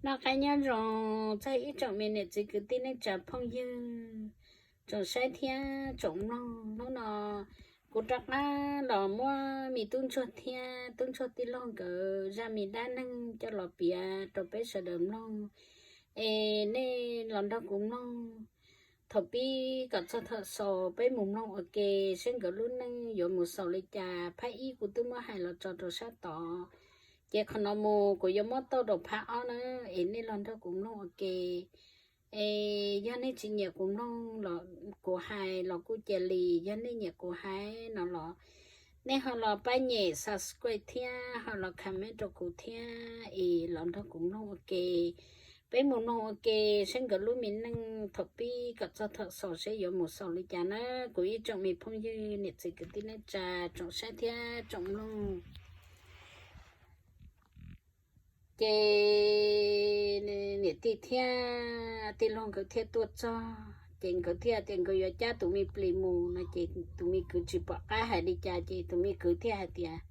Noj qab nyob zoo txog ib tsoom me niam txiv kwv tij neej tsa phooj ywg, tsoom saib thiab tsoom mloog. Hnub no kuv rov qab los muab me tub ntsuag thiab tub ntsuag tij laug nkawd zaj me dab neeg coj los piav rau peb sawv daws mloog. Es nej los nrog kuv mloog thaum pib kom txog thaum xaus, peb mus mloog ua ke saib nkawd lub neej yuav mus xaus li cas. Phab ib kuv twb muab hais los tso rau sab tod, ces qhov no mus kuv yuav muab tau rau phab ob na, es nej los nrog kuv mloog ua ke. Es yog nej tsis nyiam kuv mloog los kuv hais los kuj cia li, yog nej nyiam kuv hais no los nej ho los pab nyem subscribe thiab ho los comment rau kuv thiab es los nrog kuv mloog ua ke. Peb mus mloog ua ke saib nkawd lub me neej thaum pib kom txog thaum xaus saib yuav mus xaus li cas na, kuv ib tsoom me phooj ywg niam txiv kwv tij neej tsa, tsoom saib thiab tsoom mloog. Ces niam tij thiab tij laug nkawd thiaj tuaj txog, ces nkawd thiaj tias nkawd yuav cab tus me plis mus no, ces tus me kwv tsis pom qab hais li cas, ces tus me kwv thiaj hais tias,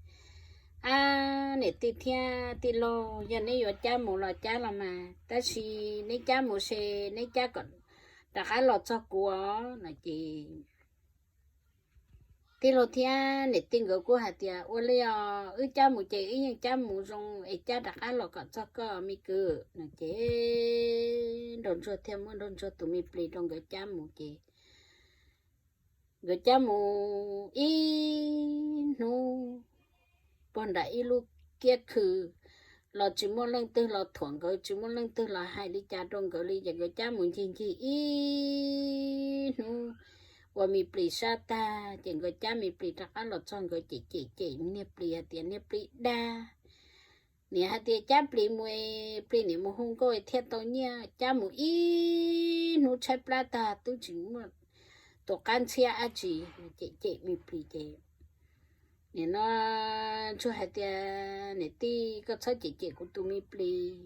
Ab, niam tij thiab tij laug, yog neb yuav cab mus los cab los mas, tab sis neb cab mus ces neb cab kom rov qab los txog kuv os no. Ces tij laug thiab niam tij nkawd kuj hais tias, Ua li os, wb cab mus ces wb yeej cab mus zoo es cab rov qab los kom txog koj me kwv no. Ces nraug ntsuag thiaj muab nraug ntsuag tus me plis rau nkawd cab mus ces nkawd cab mus ib hnub pog nram ib lub kiab khw los tsis muaj leej twg los thuam nkawd, tsis muaj leej twg los hais li cas rau nkawd li, ces nkawd cab mus ncig ncig ib hnub ua me plis sab tag, ces nkawd cab me plis rov qab los txog, nkawd cem cem cem niag plis hais tias, Niag plis dag, niam hais tias cab plis mus, plis niam mus hu nkauj thiaj tau nyiaj, cab mus ib hnub tshaib plab tag twb tsis muaj tus qab ntxhiab dab tsi. Cem cem me plis ces nim no ntsuag hais tias, Niam tij, koj txhob cem cem kuv tus me plis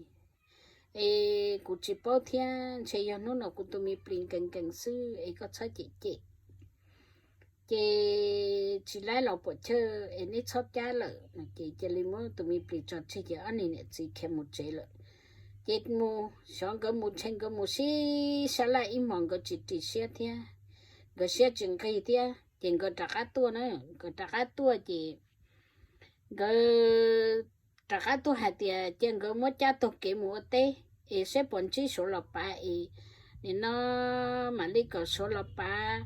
es kuv tsis paub thiab, ntshe yog hnub no kuv tus me plis nkees nkees xwb es koj txhob cem cem. Ces tsis laib los puam chawj es neb txhob cab lawm no. Ces cia li muab tus me plis tso tseg ces ob niag niam txiv khiav mus tsev lawm. Ces mus xyov nkawd mus ntshe nkawd mus sib sab laj ib hmos nkawd tsis ris siab thiab, nkawd siab tsis nqig thiab, ces nkawd rov qab tuaj na. Nkawd rov qab tuaj ces nkawd rov qab tuaj hais tias cia nkawd muab cab taug kev mus ua teb es saib puas ntsib Suav los pav es nim no mam li kom Suav los pav,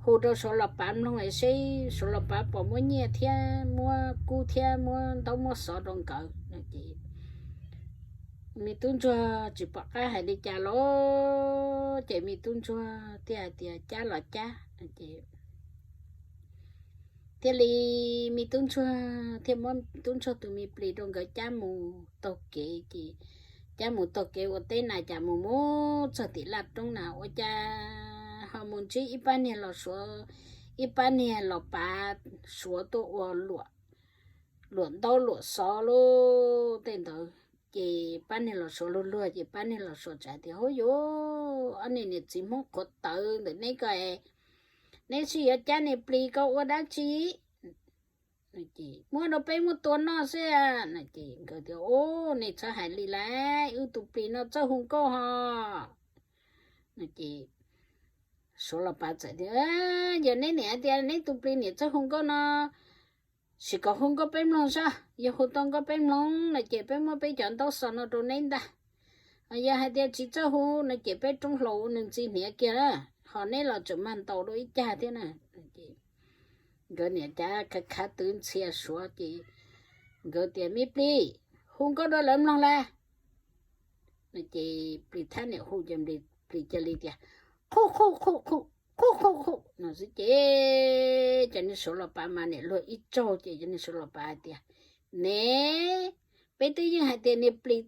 hu rau Suav los pav mloog es saib Suav los pav puas muab nyiaj thiab muab kub thiab muab ntaub muab xov rau nkawd no. Ces me tub ntsuag tsis pom qab hais li cas los, ces me tub ntsuag thiaj hais tias cab los cab. Thiaj li me tub ntsuag thiaj muab tub ntsuag tus me plis rau nkawd cab mus taug kev ces cab mus taug kev ua teb na, cas mus mus txog tim laj roob na ua cas ho mus ntsib ib pab niag los suav, ib pab niag los pav suav tuaj ua luam ntaub luam xov lub tej ntawd. Ces pab niag los suav luag luag ces pab niag los suav txawm tias, Hub yuv, ob niag niam txiv Hmoob qhuav tawv ntawm neb ko, neb sib yuav cab niag plis ko ua dab tsi? Muab rau peb muab tua noj xwb no. Ces nkawd tias, Ub, nej txhob hais li lawm, wb tus plis no txawj hu nkauj ho no. Ces suav los pav txawm tias, Yog neb niam hais tias neb tus plis niam txawj hu nkauj no, sim kom hu nkauj peb mloog saib, yog hu tau nkauj peb mloog no ces peb muab peb cov ntaub xov no rau neb ntag. Yog hais tias tsis txawj hu no ces peb roob hlau nws ntxi hniav kiag, ho neb los tseem mag ntaus dua ib cag thiab na. Nkawd niam cav khav khav twv ntxhia suav ces nkawd tias, Me plis, hu nkauj rau lawv mloog las. Ces plis thab niam hu ces plis cia li tias, Qhuj qhuj qhuj qhuj, qhuj qhuj qhuj no xwb ces cov niag suav los pav mas niam luag ib tsaug ces cov niag suav los pav hais tias, Ne, peb twb yeej hais tias niag plis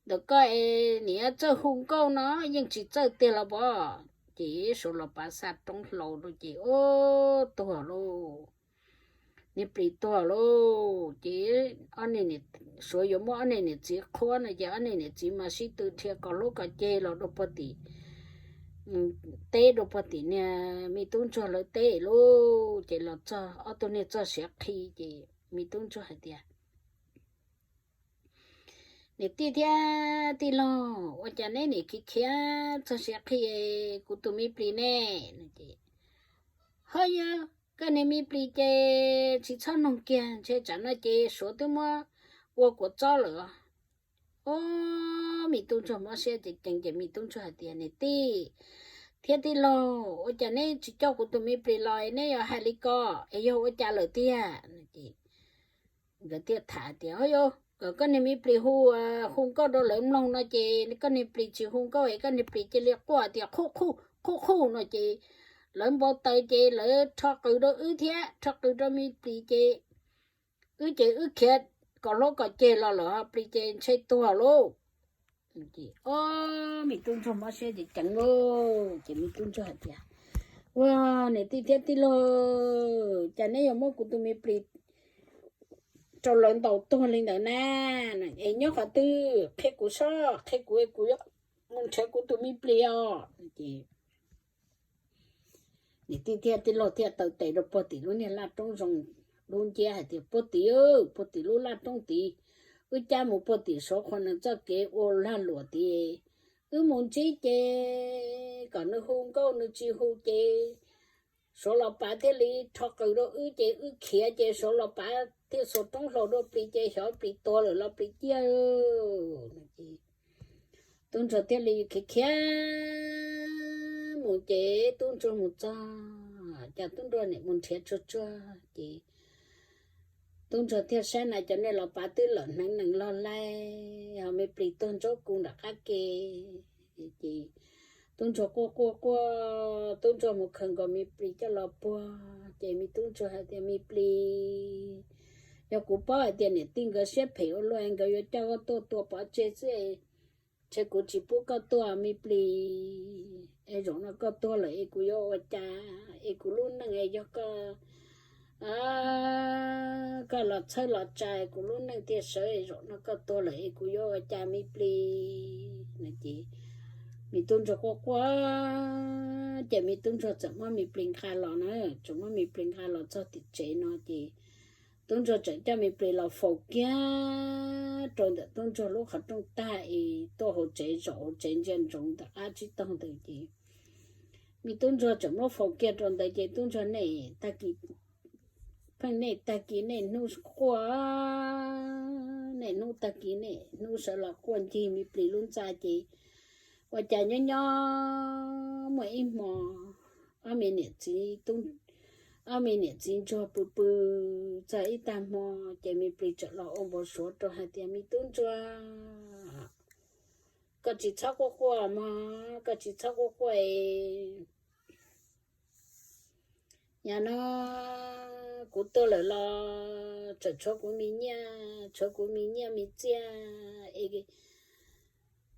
ntawm koj es niam txawj hu nkauj no yeej tsis txawj tiag los pov. Ces suav los pav xa roob hlau rau ces, Ub, tuag lauj, niag plis tuag lauj. Ces ob niag, suav yuav muab ob niag niam txiv qhuab no ces ob niag niam txiv mas sib tw dhia kos hlub kos ceg los dua puag tim teb, dua puag tim niag me tub ntsuag lawv teb lauj. Ces los txog ob tug niag txog siav qhi ces me tub ntsuag hais tias, Niam tij thiab tij laug, ua cas neb nim khiav khiav txog siav qhi kuv tus me plis ne? Ho yog koj niag me plis ces tsis txhob noog kiag, ntshe tsam no ces Suav twb muab ua kuam txob lawm. Ob, me tub ntsuag mob siab ces ceev ces me tub ntsuag hais tias, niam tij thiab tij laug, ua cas neb tsis coj kuv tus me plis los, neb yuav hais li ko es yog ua cas lawm tiag? Nkawd thiaj tham tias, o, kom koj niag me plis hu, hu nkauj rau lawv mloog no ces koj niag plis tsis hu nkauj es koj niag plis cia li quaj tias qhuj qhuj qhuj qhuj no ces lawv npau taws ces lawv rho qws rau wb thiab rho qws rau me plis ces wb ces wb khiav kom hlob kom ceg los lawm, plis ces ntshe tuag lauj. Ob, me tub ntsuag mob siab ces ceev lauj, ces me tub ntsuag hais tias, ua, niam tij thiab tij laug, cas neb yuav muab kuv tus me plis rau lawv ntaus tuag li ntawd na? Es nyob qhov twg qhia kuv seb, qhia kuv, kuv yuav mus nrhiav kuv tus me plis os. Niam tij thiab tij laug thiaj taw tes rau puag tim lub niag laj roob zoo dub nciab hais tias, puag tim, puag tim lub laj roob tid, wb cab mus puag tim Suav qhua nees txoj kev ua lag luam tid, wb mus ntsib ces kom nws hu nkauj nws tsis hu ces Suav los pav thiaj li rho qws rau wb ces wb khiav ces Suav los pav thiaj xuas roob hlau rau plis ces xyov plis tuag lawm los plis ciaj. Tub ntsuag thiaj li khiav khiav mus ces tub ntsuag mus txog ces tub ntsuag nim mus nrhiav tsuag tsuag ces tub ntsuag thiaj saib na cov niag los pav twb lawm hneev nees log laig, ho me plis tuag ntsob kuv nram qab ke. Ces tub ntsuag quaj quaj quaj, tub ntsuag mus khaws nkaus me plis coj los puag ces me tub ntsuag hais tias, me plis, yog kuv paub hais tias niam tij nkawd siab phem ua luaj nkawd yuav coj koj tuaj tua pov tseg xwb, ntshe kuv tsis pub koj tuaj me plis. Es zaum no koj tuag lawm es kuv yuav ua cas? Es kuv lub neej es yog koj koj los txhawb los tsa kuv lub neej thiaj sawv, zaum no koj tuag lawm es kuv yuav ua cas me plis? Ces me tub ntsuag quaj quaj ces me tub ntsuag txawm muab me plis nqa los na, txawm muab me plis nqa los txog tim tsev no ces tub ntsuag txawm coj me plis los faus kiag rau ntawm tub ntsuag lub qhov rooj tag es tuaj hauv tsev, zaum hauv tsev ntsia ntsoov ntawm qab tsib taug ntawd ces me tub ntsuag txawm muab faus kiag rau ntawd ces tub ntsuag nej tag kis pheej nej tag kis nej hnub quaj, nej hnub tag kis nej hnub sawv los quaj ncig me plis lub ntxa ces ua cas nyob nyob muaj ib hmo ob me niam txiv tub, ob me niam txiv ntsuag pw pw txog ib tag hmo ces me plis txawm los ua npau suav rau hais tias, me tub ntsuag, koj tsis txhob quaj quaj mog, koj tsis txhob quaj quaj es. Yog no kuv tuag lawm los tseem tshuav kuv me nyiaj, tshuav kuv me nyiaj me txiaj es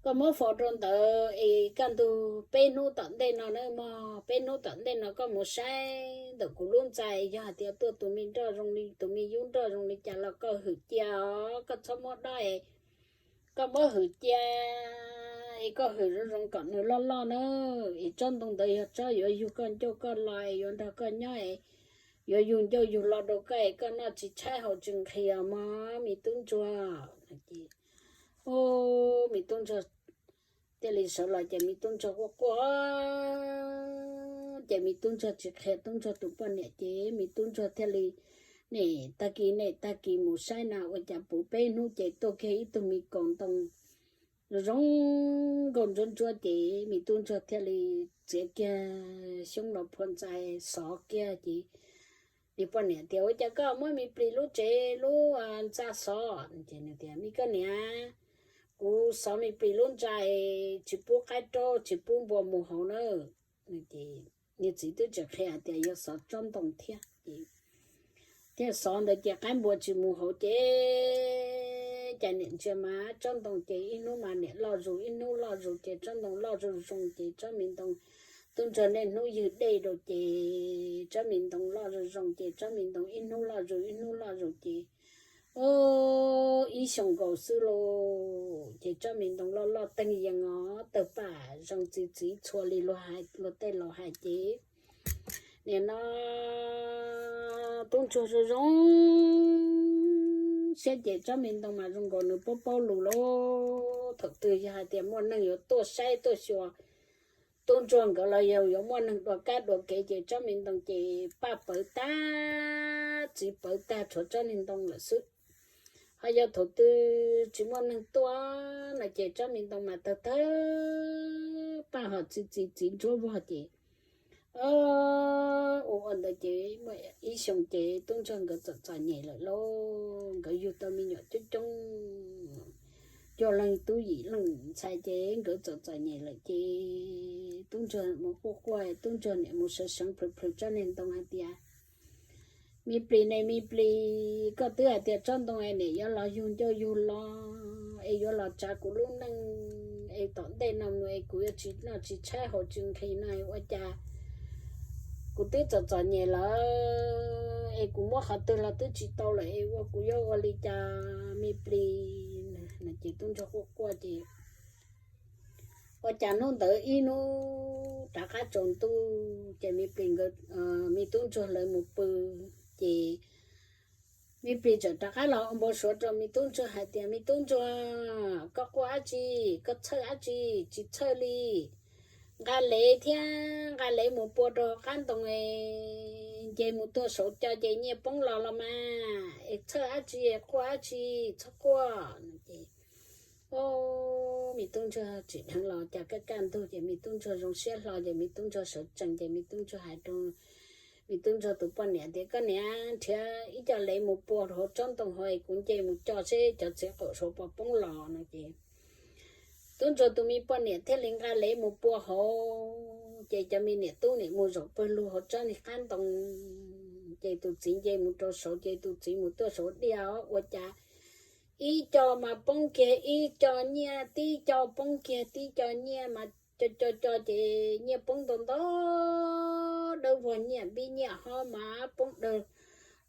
koj muab faus rau ntawd es kaj ntug peb hnub tom ntej no na mog, peb hnub tom ntej no koj mus saib ntawm kuv lub ntxa, yog hais tias tuaj tus me nroj zoo li, tus me yub nroj zoo li cas los koj hwm cia os, koj txhob muab dob es koj muab hwm cia es koj hwm zoo zoo kom nws loj loj na, es tsob ntoo ntawd yog tsob yuav yug koj ncauj koj lo es yuav nrog koj nyob es yuav yug ncauj yug lo rau koj es koj noj tsis tshaib haus tsis nqhis os mog me tub ntsuag. Ces me tub ntsuag thiaj li sawv los ces me tub ntsuag quaj quaj ces me tub ntsuag tsis qhia tub ntsuag tus poj niam ces me tub ntsuag thiaj li nej tag kis nej tag kis mus saib na ua cas puv peb hnub ces tuaj kiag ib tug me kaus ntoo zoo nkauj ntsuab ntsuab ces me tub ntsuag thiaj li txiav kiag xyoob los phua ntxa xov kiag ces nws poj niam tias, ua cas koj muab me plis lub tsev lub ntxa xov? Ces nws tias, me koj niam, kuv xov me plis lub ntxa tsis pub qaib raub tsis pub npua mus hauv na. Ces nws txiv twb tsis qhia hais tias yog xov tsob ntoo thiab ces thiaj xov ntawd ces qaib npua tsis mus hauv ces cas niam ntsia mas tsob ntoo ces ib hnub mas niam loj zus ib hnub loj zus ces tsob ntoo loj zus zoo ces tsob me ntoo tub ntsuag niaj hnub ywg dej rau ces tsob me ntoo loj zus zoo ces tsob me ntoo ib hnub loj zus ib hnub loj zus ces ib xyoos nkaus xwb lauj ces tsob me ntoo loj loj teeg yees os tawg pam zoo txi txiv txhua li luag tej laus hais ces nim no tub ntsuag zoo zoo siab ces tsob me ntoo mas zoo nkaus nws paub paub lus lauj. Thaum twg yog hais tias muaj neeg yuav tuaj saib tuaj xyuas tub ntsuag nkawd los yog yuav muaj neeg dua kab dua kev ces tsob me ntoo ces paj pawv tag, txiv pawv tag, tshuav tsob me ntoo lawm xwb. Ho yog thaum twg tsis muaj neeg tuaj no ces tsob me ntoo mas tawg tawg paj, ho txi txi txiv ntsuab vog ces ua ua ntawd ces muaj ib xyoo ces tub ntsuag nkawd txom txom nyem lawm lauj. Nkawd yug tau me nyuam coob coob, cuaj leeg tub yim leej ntxhais ces nkawd txom txom nyem lawm ces tub ntsuag mus quaj quaj, tub ntsuag niam mus sawv seev plhws plhws tsob niag ntoo hais tias, Me plis ne me plis, koj twb hais tias tsob ntoo es niam yuav los yug ncauj yug lo es yuav los tsav kuv lub neej es tom ntej no mus es kuv yuav tsis noj tsis tshaib haus tsis nqhis no es ua cas kuv twb txom txom nyem lawm es kuv muab qhov twg los twb tsis tau lawm es ua kuv yuav ua li cas me plis? Ces tub ntsuag quaj quaj ces ua cas hnub ntawd ib hnub rov qab tsaus ntuj ces me plis, me tub ntsuag lawv mus pw ces me plis txawm rov qab los ua npau suav rau me tub ntsuag hais tias, Me tub ntsuag, koj quaj dab tsi? Koj txhawj dab tsi? Tsis txhawj li. Nqa lev thiab nqa lev mus pua rau qab ntoo es nce mus tuaj saud co ces nyiaj poob los los mas es txhawj dab tsi, quaj dab tsi? Txhob quaj. Ces me tub ntsuag tsim dheev los cas kaj kaj ntug ces me tub ntsuag zoo siab hlo ces me tub ntsuag sawv tsees ces me tub ntsuag hais rau me tub ntsuag tus poj niam tias, Koj niam, nrhiav ib co lev mus pua hauv tsob ntoo hauv es kuv nce mus co seb cov txiv qaum saud puas poob los no ces tub ntsuag tus me poj niam thiaj li nqa lev mus pua hauv ces cov me niam tub niam mus zaum pawg lug hauv tsob niag qab ntoo ces tus txiv nce mus rau saud ces tus txiv mus tuaj saud diaj ua cas ib co mas poob kiag ib co nyiaj, tib co poob kiag tib co nyiaj mas co co co ces nyiaj poob ntau ntau, dawb vog nyiaj npib nyiaj hob mas poob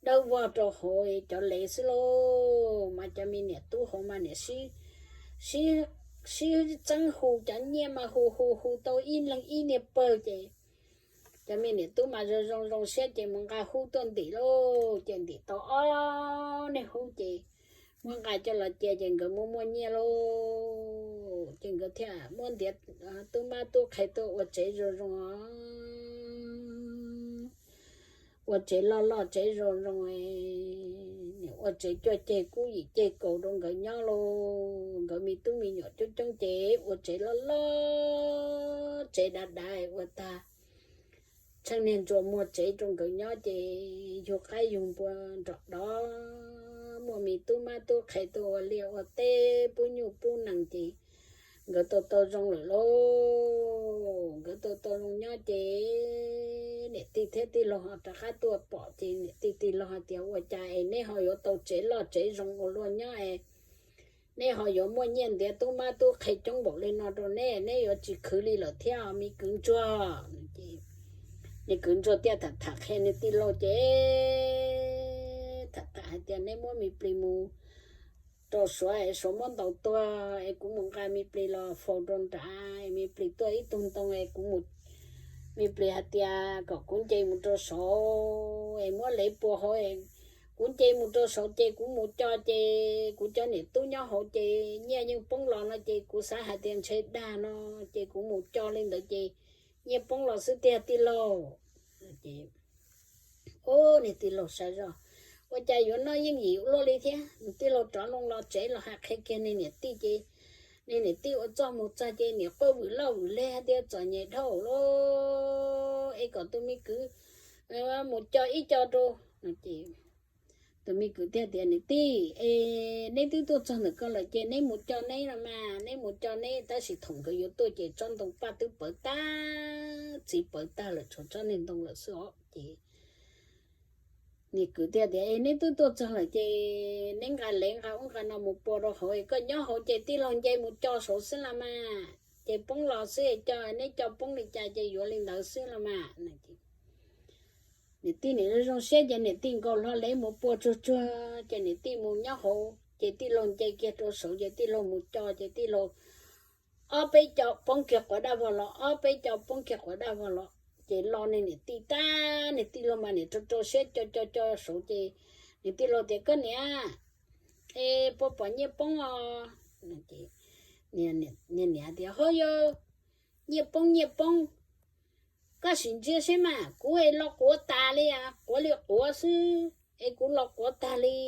dawb vog rau hauv cov lev xwb lauj. Mas cov me niam tub hauv mas niam sib, sib txeeb hu cov nyiaj mas hu hu hu tau ib leeg ib niag pawg ces cov me niam tub mas zoo zoo zoo siab ces mus nqa hub tuaj ntim lauj. Ces ntim tau ob niag hub ces muab nqa coj los cia ces nkawd muaj muaj nyiaj lauj. Ces nkawd thiaj muab ntiav tub mab tub qhe tuaj ua tsev zoo zoo, ua tsev loj loj tsev zoo zoo, ua tsev cuaj ceg kub yim ceg kaus rau nkawd nyob lauj. Nkawd me tub me nyuam coob coob ces ua tsev loj loj tsev dav dav ua tag tsheej niag ntsuas muag tsev rau nkawd nyob ces yug qaib yug npua nrom dov, muaj me tub mab tub qhe tuaj ua liaj ua teb pub nyuj pub nees ces nkawd tau tau zoo lawm lauj. Nkawd tau tau zoo nyob ces niam tij thiab tij laug ho rov qab tuaj pom ces niam tij tij laug hais tias, Ua cas es neb ho yuav tau tsev loj tsev zoo ua luaj nyob es neb ho yuav muaj nyiaj ntiav tub mab tub qhe coob npaum li no rau neb, neb yuav tsis khwv li lawm thiab me kwv ntsuag? Ces me kwv ntsuag thiaj tham tham qhia niag tij laug ces tham tham hais tias, Neb muab me plis mus rau suav es suav muab ntaus tuag es kuv mus nqa me plis los faus rau nrad es me plis tuaj ib tug ntoo es kuv mus, me plis hais tias kom kuv nce mus rau saud es muab lev pua hauv es kuv nce mus rau saud ces kuv mus co ces kuv cov niam tub nyob hauv ces nyiaj yeej poob los no ces kuv xav hais tias ntshe dag no ces kuv mus co li ntawd ces nyiaj poob los xwb tiag tij laug. Ces niag tij laug sav zog, Ua cas yuav noj yeej yim ua luaj li thiab? Tij laug rov loo los tsev los hais qhia kiag niag niam tij ces niag niam tij ua txuj mus txog ces niam quaj vwm loj vwm leg hais tias, Txom nyem dhau lawm es kom tus me kwv mus co ib co rau. Ces tus me kwv thiaj tias, Niam tij es neb twb tuaj txog ntawm ko lawm ces neb mus co neb los mas, neb mus co neb. Tab sis thaum nkawd yuav tuaj ces tsob ntoo paj twb pawv tag, txiv pawv tag lawm tshuav tsob niag ntoo lawm xwb os. Ces niag kwv thiaj tias, Es neb twb tuaj txog lawm ces neb nqa lev nqa ub nqa no mus pua rau hauv es koj nyob hauv ces tij laug nce mus co saud xwb los mas, ces poob los xwb es co, neb co poob li cas ces yuav li ntawd xwb los mas. Niam tij nim zoo zoo siab ces niam tij nkaus hlo lev mus pua tsuag tsuag ces niam tij mus nyob hauv ces tij laug nce kiag rau saud ces tij laug mus co ces tij laug ob peb co poob kiag quav daj vog los, ob peb co poob kiag quav daj vog los. Ces lo niag niam tij tag, niag tij laug mas niam rau rau siab co co co saud ces niag tij laug tias, Koj niam, es puas pom nyiaj poob os? Niag niam tias, Hov yog nyiaj poob, nyiaj poob. Koj sim ntsia seb mas, kuv es los quav tas li, quav li quav xwb es kuv los quav tag li,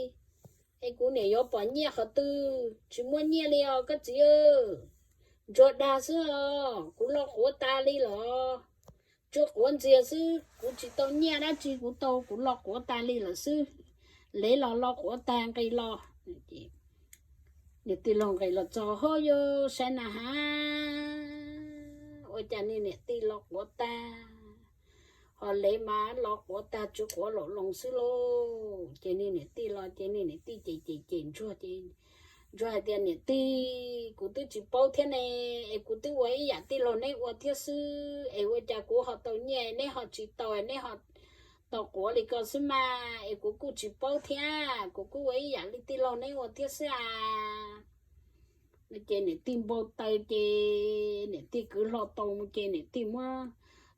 es kuv niam yuav pom nyiaj qhov twg? Tsis muaj nyiaj li os koj txiv. Ntsuag dag xwb os, kuv los quav tas li los, tsuas quav ntxias xwb, kuv tsis tau nyiaj dab tsi, kuv tau kuv los quav tas li lawm xwb. Lev los los quav tag nqis los. Niam tij laug nqis los txog, Hov yog saib na has, ua cas niag niam tij los quav tag, ho lev mas los quav tag tsuas quav los loos xwb lauj. Ces niag niam tij los ces niag niam tij cem cem cem Ntsuag ces Ntsuag hais tias, Niam tij, kuv twb tsis paub thiab ne, es kuv twb ua ib yam tij laug neb ua thiab xwb, es ua cas kuv ho tau nyiaj neb ho tsis tau, neb ho tau quav li ko xwb mas, es kuv kuj tsis paub thiab, kuv kuj ua ib yam li tij laug neb ua thiab xwb as. Ces niam tij npau taws ces niam tij kwv hlo tau mus ces niam tij muab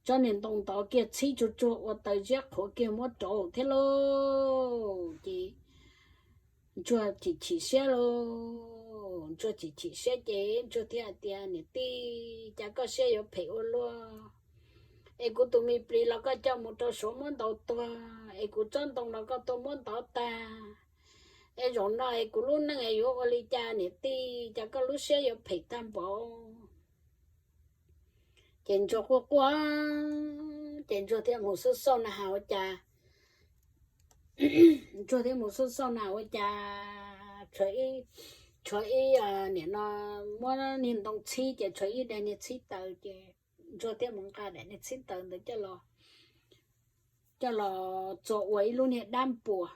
tsob niag ntoo ntov kiag txhib tsuag tsuag ua taws ziab qhuav kiag muab rauv thiab lauj. Ces Ntsuag chim chim siab lauj, Ntsuag chim chim siab ces Ntsuag thiaj hais tias, Niam tij, cas koj siab yuav phem ua luaj, es kuv tus me plis los koj coj mus rau Suav muab ntaus tuag, es kuv tsob ntoo los koj tuaj muab ntov tag, es zaum no es kuv lub neej yuav ua li cas niam tij, cas koj lub siab yuav phem tag npaum. Ces Ntsuag quaj quaj, ces Ntsuag thiaj mus xauj xauj na has ua cas, Ntsuag thiaj mus xauj xauj na ua cas tshuav ib, nim no muab niag ntoo txhib ces tshuav ib daim niag txhib taws ces Ntsuag thiaj mus nqa daim niag txhib taws ntawd coj los txua ua ib lub niag dab npuas.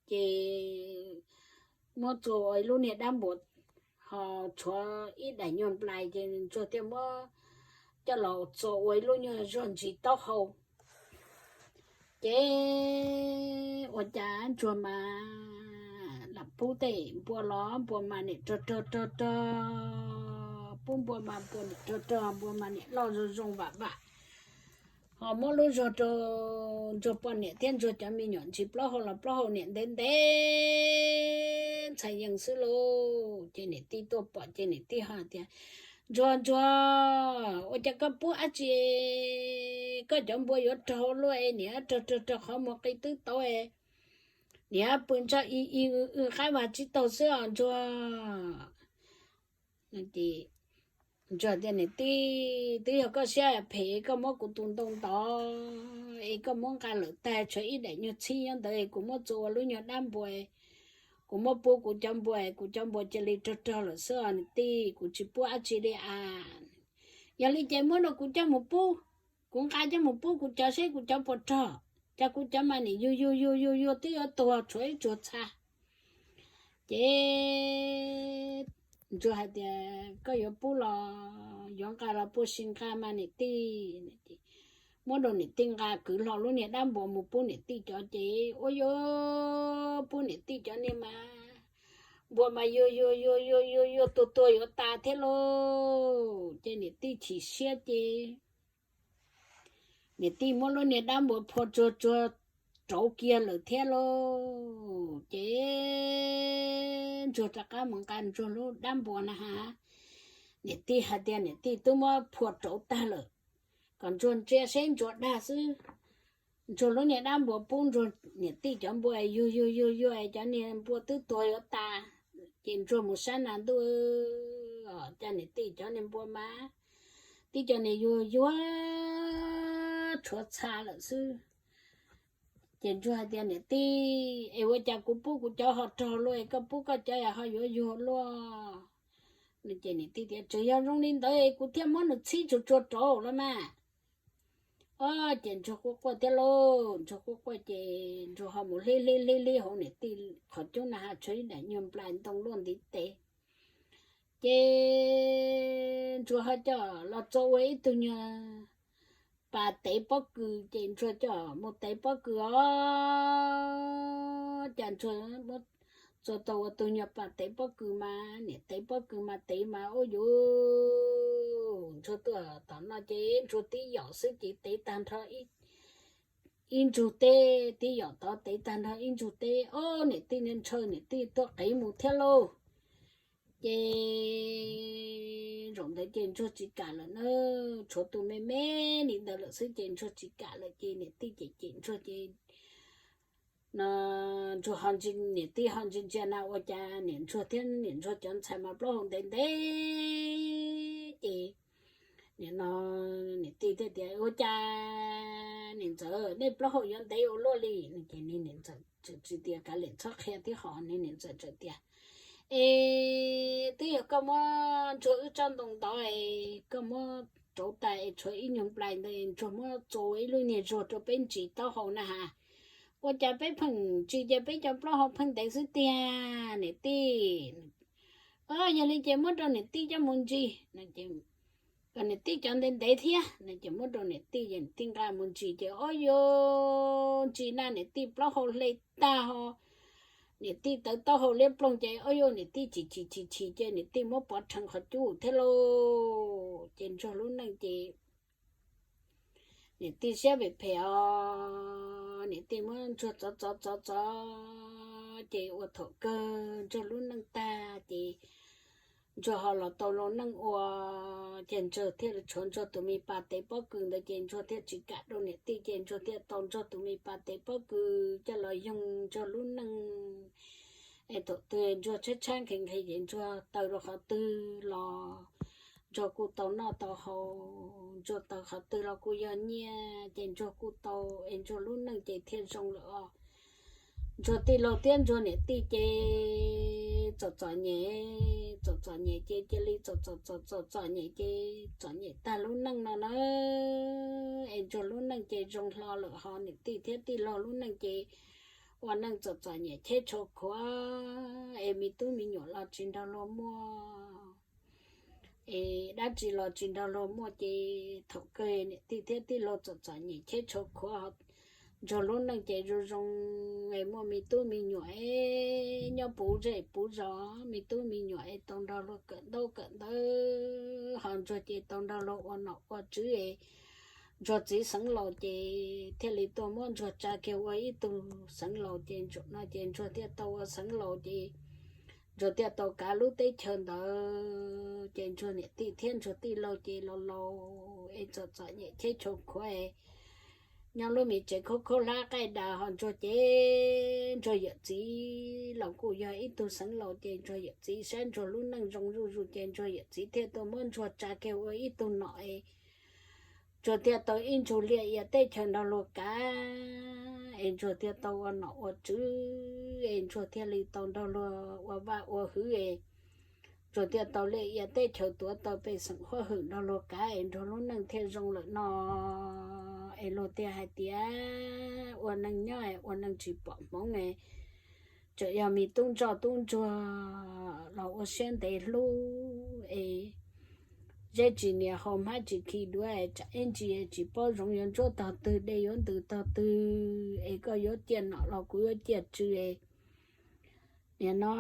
Ces muab txua ua ib lub niag dab npuas ho tshuav ib daim nyuag nplais ces Ntsuag thiaj muab coj los txua ua ib lub nyuag zog ntsis taub hau. Ces ua cas Ntsuag mas lam pub tej npua los npua mas nim rog rog rog rog, pub npua mas npua nim rog rog, npua mas nim loj zoo zoo vam vam. Ho muab lub zog rau Ntsuag poj niam thiab Ntsuag cov me nyuam ntsis plaub hau los plaub hau niam ntev ntev ntxhais yees xwb lauj. Ces niam tij tuaj pom ces niam tij hais tias, Ntsuag, Ntsuag, ua cas koj pub dab tsi koj cov npua yuav raug luaj es niam rog rog rog qhov muag qi twb tauv, niam pw ntsaj i i w w qaib vag tsib taug xwb os Ntsuag. Ntsuag tias, Niam tij, twb yog koj siab phem koj muab kuv tus ntoo ntov es koj muab nqa lawm tag, tshuav ib daim nyuag txhib nyob ntawd es kuv muab txua ua lub nyuag dab npua, kuv muab pub kuv cov npua, kuv cov npua cia li rog rog lawm xwb os niam tij, kuv tsis pub dab tsi li as. Yog li ces muab rau kuv coj mus pub, kuv nqa coj mus pub kuv cov seb kuv cov puas rog, cas kuv cov mas nim yuag yuag yuag yuag yuag twb yuav tuag tshuav ib tsuag txha. Ces Ntsuag hais tias, Koj yuav pub los yuav nqa los puas sis nqa mas niam tij? Muab rau niam tij nqa, kwv hlo lub niag dab npua mus pub niam tij cov ces ua yuav pub niam tij cov niag mas npua mas yuag yuag yuag yuag yuag yuag tuag tuag yuav tas thiab lauj. Ces niam tij chim siab ces niam tij muab lub niag dab npua phua tsuag tsuag rauv kiag lawm thiab lauj. Ces Ntsuag rov qab mus nqa Ntsuag lub dab npua na has. Niam tij hais tias niam tij twb muab phua rauv tag lawm, kom Ntsuag ntsia seb Ntsuag dag xwb. Ntsuag lub niag dab npua pub Ntsuag niam tij cov npua yuag yuag yuag yuag cov niag npua twb tuag yuav tas. Ces Ntsuag mus sab nas ntuj, cas niam tij cov niag npua mas tib co niag yuag yuag tshuav txha lawm xwb. Ces Ntsuag hais tias, Niam tij, es ua cas kuv pub kuv cov ho rog luaj es koj pub koj cov ho yuav yuag luaj? Ces niam tij tias, Tseem yog zoo li ntawd es kuv thiaj muab nws txhib tsuag tsuag rauv los mas. Os, ces Ntsuag quaj quaj thiab lauj, Ntsuag quaj quaj ces Ntsuag ho mus hlib hlib hlib hlib hauv niam tij qhov cub na has tshuav ib daim nyuag nplais ntoo luaj ntiv tes. Ces Ntsuag ho coj los txua ua ib tug nyuag pas tev pob kws ces Ntsuag coj mus tev pob kws os. Cas Ntsuag txua tau ua tug nyuag pas tev pob kws mas niam tev pob kws mas tev mas ua yuav Ntsuag tuaj tom no ces Ntsuag tib yaum xwb ces tev tag nrho ib ib ntsug teb, tib yam tov tev tag nrho ib ntsug teb, ob niam tij ntshaw, niam tij tuaj qiv mus thiab lauj. Ces zaum ntawd ces ntsuag tsis kam lawm na, tshuav tus me me li ntawd lawm xwb ces ntsuag tsis kam lawm ces niam tij cem cem ntsuag ces no ntsuag ho ntsia, niam tij ho ntsia ntsia na ua cas niam ntsuag thiab niam ntsuag cov ntxhais mas plaub hau ntev ntev ces nim no niam tij thiaj tias, Ua cas niam ntxawm nej plaub hau yuav ntev ua luaj li? Ces niam ntxawm txawm tsis tias, kav liam txhob qhia thiab hos niam ntxawm txawm tias, Es twb yog koj muab ntsuag wb tsob ntoo ntov es koj muab rauv tas es tshuav ib nyuag nplais ntawd ntsuag muab txua ua ib lub niag zuag rau peb ntsis taub hau na has. Ua cas peb pheej ntsis ces peb cov plaub hau pheej ntev xwb tiag niam tij. Yog li ces muab rau niam tij coj mus ntsis, kom niam tij cov ntev ntev thiab. Ces muab rau niam tij, niam tij nqa mus ntsis ces ob yuav ntsis na niam tij plaub hau hle tag ho niam tij tawv taub hau liab ploog ces ob yuav niam tij chim chim chim chim ces niam tij muab pov rhees qhov cub thiab lauj. Ces ntsuag lub neej ces niam tij siab phem phem os, niam tij muab ntsuag txov txov txov txov ces ua thaum kawg ntsuag lub neej tag ces ntsuag ho los tau lub neej ua, ces ntsuag thiaj li tshuav ntsuag tus me pas tev pob kws ntawd ces ntsuag thiaj tsis kam rau niam tij ces ntsuag thiaj tau ntsuag tus me pas tev pob kws coj los yoog ntsuag lub neej. Es thaum twg ntsuag tshaib tshaib nqhis nqhis ces ntsuag taw rau qhov twg los ntsuag kuj tau noj tau haus, ntsuag taw qhov twg los kuj yog nyiaj ces ntsuag kuj tau, es ntsuag lub neej ces thiaj zoo lawm os. Ntsuag tij laug thiab ntsuag niam tij ces txom txom nyem, txom txom nyem ces cia li txom txom txom txom txom nyem ces txom nyem tag lub neej no na. Es ntsuag lub neej ces zoo hlo lawm ho niam tij thiab tij laug lub neej ces ua neej txom txom nyem cheb tshua khuav, es me tub me nyuam los tsis nrog luag muaj, es dab tsi los tsis nrog luag muaj ces thaum kawg niam tij thiab tij laug txom txom nyem cheb tshua khuav. Ntsuag lub neej ces zoo zoo, es muaj me tub me nyuam es nyob puv zej puv zos, me tub me nyuam es tau nrog luag kawm ntaub kawm ntawv, ho ntsuag ces tau nrog luag ua nom ua tswv es ntsuag txiv xeev laus ces thiaj li tuaj muab ntsuag tsa kiag ua ib tug xeev laus ces ntsuag no ces ntsuag thiaj tau ua xeev laus ces ntsuag thiaj tau kav lub teb chaws ntawd ces ntsuag niam tij thiab ntsuag tij laug ces laus laus es txom txom nyem cheb tshua khuav es nyob lub me tsev khaub khaub hlab qaij dav ho ntsuag ces ntsuag yawm txiv los kuj yog ib tug xeev laus ces ntsuag yawm txiv saib ntsuag lub neej zoo zuj zus ces ntsuag yawm txiv thiaj tuaj muab ntsuag tsa kiag ua ib tug nom es ntsuag thiaj tau ib ntsug liaj ia teb chaws nrog luag kav es ntsuag thiaj tau ua nom ua tswv es ntsuag thiaj li tau nrog luag ua vaj ua hwv es ntsuag thiaj tau liaj ia teb chaws tuav tau pej xeem huab hwm nrog luag kav es ntsuag lub neej thiaj zoo lawm no. Es luag thiaj hais tias ua neej nyob es ua neej tsis pom hmoov es tseem yog me tub ntsoj tub ntsuag los ua siab ntev hlub es zeb tsis nias hau hmab tsis khi duav es tsam ib ntsis tsis paub zoov yuav ntsuab tog twg dej yuav ntws tog twg es koj yuav ciaj nom los kuv yuav ciaj tswv es nim no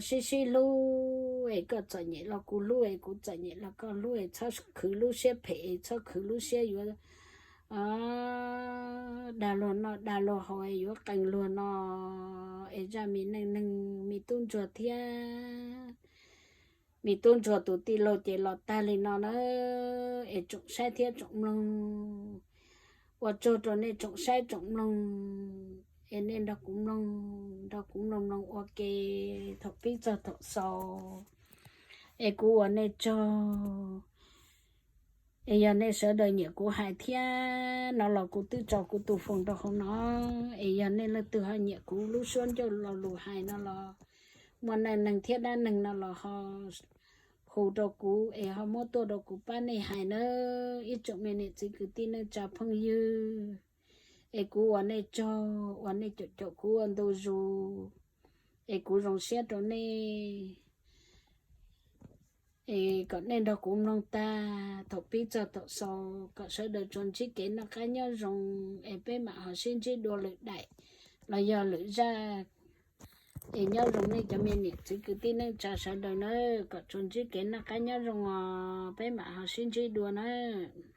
sib sib hlub es koj txom nyem los kuv hlub es kuv txom nyem los koj hlub es txhob khwv lub siab phem es txhob khwv lub siab yuav dag luag noj dag luag haus es yuav qee luag no es zaj me neej neeg me tub ntsuag thiab me tub ntsuag tus tij laug ces los tag li no na. Es tsoom saib thiab tsoom mloog, ua tsaug rau nej tsoom saib tsoom mloog es nej nrog kuv mloog, nrog kuv mloog mloog ua ke thaum pib txog thaum xaus es kuv ua nej tsaug. Es yog nej sawv daws nyiam kuv hais thiab no los kuv twb tso kuv tus foos rau hauv no. Es yog nej leej twg ho nyiam kuv lub suab ncauj lo lus hais no los muaj neej neeg thiab dab neeg no los ho hu rau kuv es ho muab tuaj rau kuv pab nej hais nawb ib tsoom me niam txiv kwv tij neej tsa phooj ywg. Es kuv ua nej tsaug uas nej caum caum kuv ua ntu zus. Es kuv zoo siab rau nej. Es kom nej nrog kuv mloog tag thaum pib txog thaum xaus kom sawv daws tsuas ntsib kev noj qab nyob zoo es peb mam ho sib ntsib dua lwm daim los yog lwm zaj. Es nyob zoo nej cov me niam txiv kwv tij neej tsa sawv daws nawb, kom tsuas ntsib kev noj qab nyob zoo os, peb mam ho sib ntsib dua nawb.